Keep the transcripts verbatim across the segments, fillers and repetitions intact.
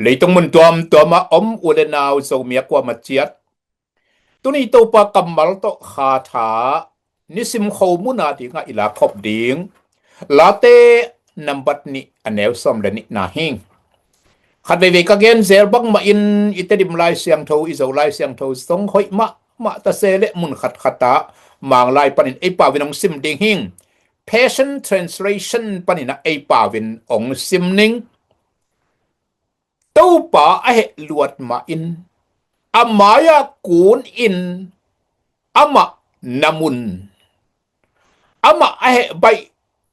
Leitung mun tuamtuam ah om u le nau Zomi a kuamah ciat, tuni Topa kammal tawh kha tha nisim khomun a dingah i lakhop ding Late nambat nih a neu sawm le nihna hi. Khat veivei ka gen zel bangmah in i Tedim Lai Siangtho, i Zo Lai Siangtho zong hoih mahmah ta se leh mun khatkhat ah Manglai panin ei pau in hong sim ding hi. Passion Translation panin ah ei pau in hong sim ning. Topa a heh luat mah in, a mai-ah kun in amah na mun. Amah a heh baih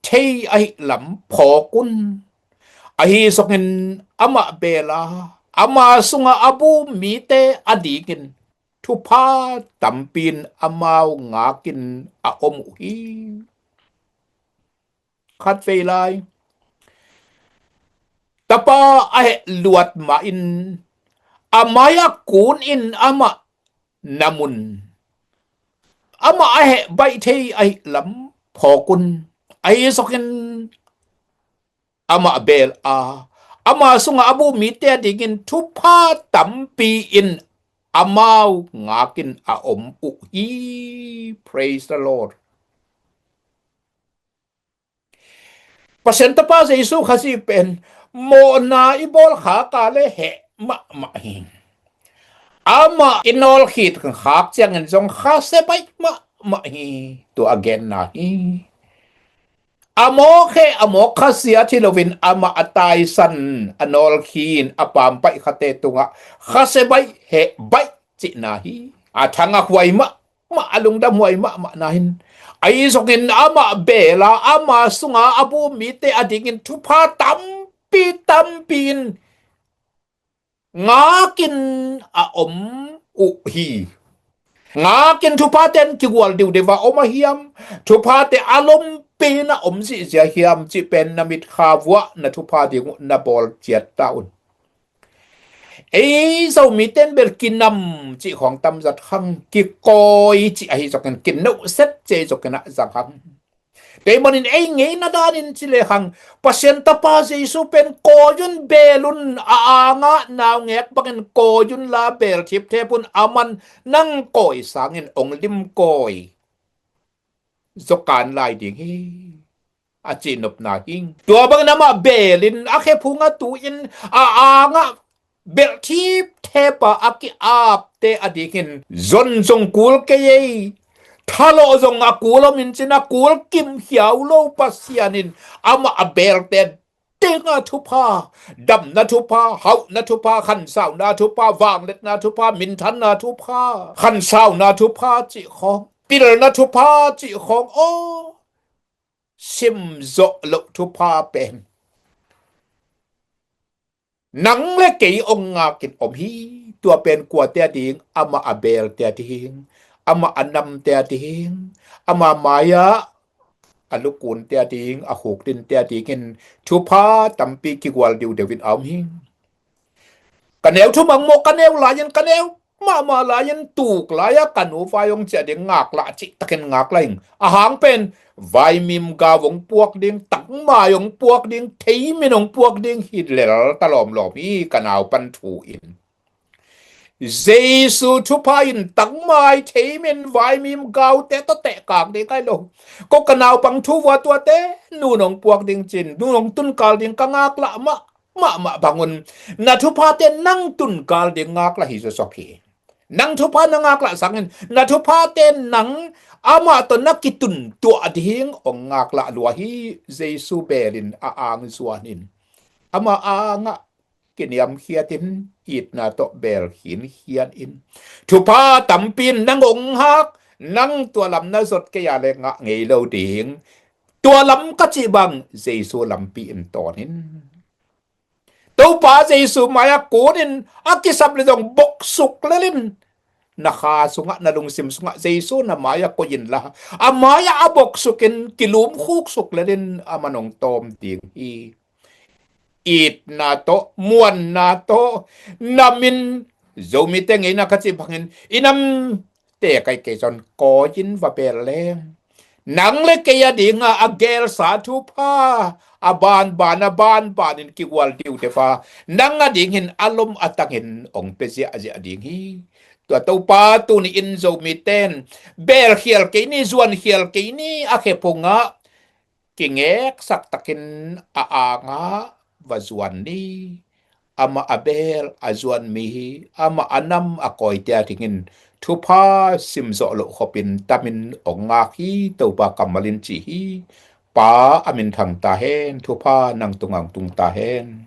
thei ahih lam phawk un. Ahi zongin amah beel a, ama sungah a bu mite a dingin thupha tampi in amau ngakin a om uh hi. Khat vei lai, Tapa a heh luat mah in, a mai-ah kun in amah na mun. Amah a heh baih thei ahih lam phawk un. Ahi zongin amah beel a, ama sungah a bu mite a dingin thupha tampi in amau ngakin a om uh hi. Praise the Lord. Pasian Tapa Jesu Khazih pen mawhna i bawl khak a le heh mahmah hi. Amah i nawlkhit khak ciangin zong khasia baih mahmah hi. Tua a genna hi. A mawk heh, a mawk khasiat hi loin amah a taisan, a nawlkhin, a pampaih khate tungah khasia baih, heh baih cihna hi. A thangah huai mah mah, a lungdam huai mahmah na hi. Ahi zongin amah beel a, ama sunga a bu mite a dingin thupha tampi tampi in ngakin a om uh hi. Ngakin thuphate in kigual diudeu a om a hiam? Thuphate a lompi in a om zihziah hiam cih pen na mitkha vuah na thupha ding uh na bawl ciat ta un. Ei Zomite in bel kinam cih khawng tam zat hang, kikawi cih ahi zongin, kinawhset cih ahi zongin a zang hang. Tua ahih manin ei ngeina danin ci lehang, Pasian Tapa Jesu pen kawi un, beel un, a angah naungek bangin kawi unla beel thipthep un, aman nang kawi sangin hong limkawi zaw kan lai ding hi, a cihnopna hi. Tua bangin amah beelin a khephung a tu-in a angah belh thipthep a a ki-apte a dingin zon zong kul kei ei, thalawh zong a kul om in cin a kul kimkhiau lo Pasian in amah a beelte dinga thupha, damna thupha, hauhna thupha, khansauna thupha, vangliatna thupha, minthanna thupha, khansauna thupha cih khawng, pilna thupha cih khawng, aw, simzawh loh thupha pen nang le kei hong ngakin om hi. Tua pen kuate a ding? Amah a beelte a ding, amah a namte a ding, ama mai-ah a lukunte a ding, a khukdinte a dingin thupha tampi kigual diudeu in a om hi. Ka neu thumang maw, ka neu lai-in, ka neu mahmah lai-in, tuk lai-a ka nu vai hong ciah ding ngaklah cihtakin ngaklah ing. Ahang pen vaimim gau hong puak ding, tangmai hong puak ding, theimin hong puak ding hi lel ta lawmlawm hi, ka naupan thu in. Jesu thupha in tangmai, theimin, vaimim gaute tawh tehkak ding ai lo. Ko ka naupang thu vua tuate nun hong puak ding cin, nun hong tunkal ding ka ngaklah mah mahmah bangun, na thuphate nang tunkal ding ngaklah hi zawsop hi. Nang thupha na ngaklah sangin na thuphate nang amah tawh na kituntuah ding hong ngaklah lua hi. Jesu beelin a ang zuanin, ama angah kiniamkhiatin, itna tawh beel khinkhianin, thupha tampi in nang hong hak, nang tua lam na zot kei a le ngah ngei lo ding. Tua lam ka cih bang Jesu lampi in tawnin, Topa Jesu mai-ah kunin, a kisap le zong boksuk lelin, na kha sungah, na lungsim sungah Jesu na mai-ah koi inla, a mai-ah a boksukin kilumkhuk suk lelin, aman hong tawm ding hi. Itna tawh, muanna tawh, namin, Zomite ngeina ka cih bangin, i nam te kai kei zon kawi in va beel leng, nang le kei a dinga a geelsa thupha, a banban a banbanin kigual diudiu a, nang a dingin a lom a tangin hong pia ziahziah ding hi. Tua Topa tuni-in Zomite in belkhial kei ni, zuankhial kei ni, a khephungah kingeksak takin a angah va zuan ni. Amah a beel a zuan mi hi. Amah a nam a kawite a dingin thupha simzawh loh khopin tamin hong ngak hi. Topa kammal in ci hi. Pa a minthang ta hen. Thupha nang tungah hong tung ta hen.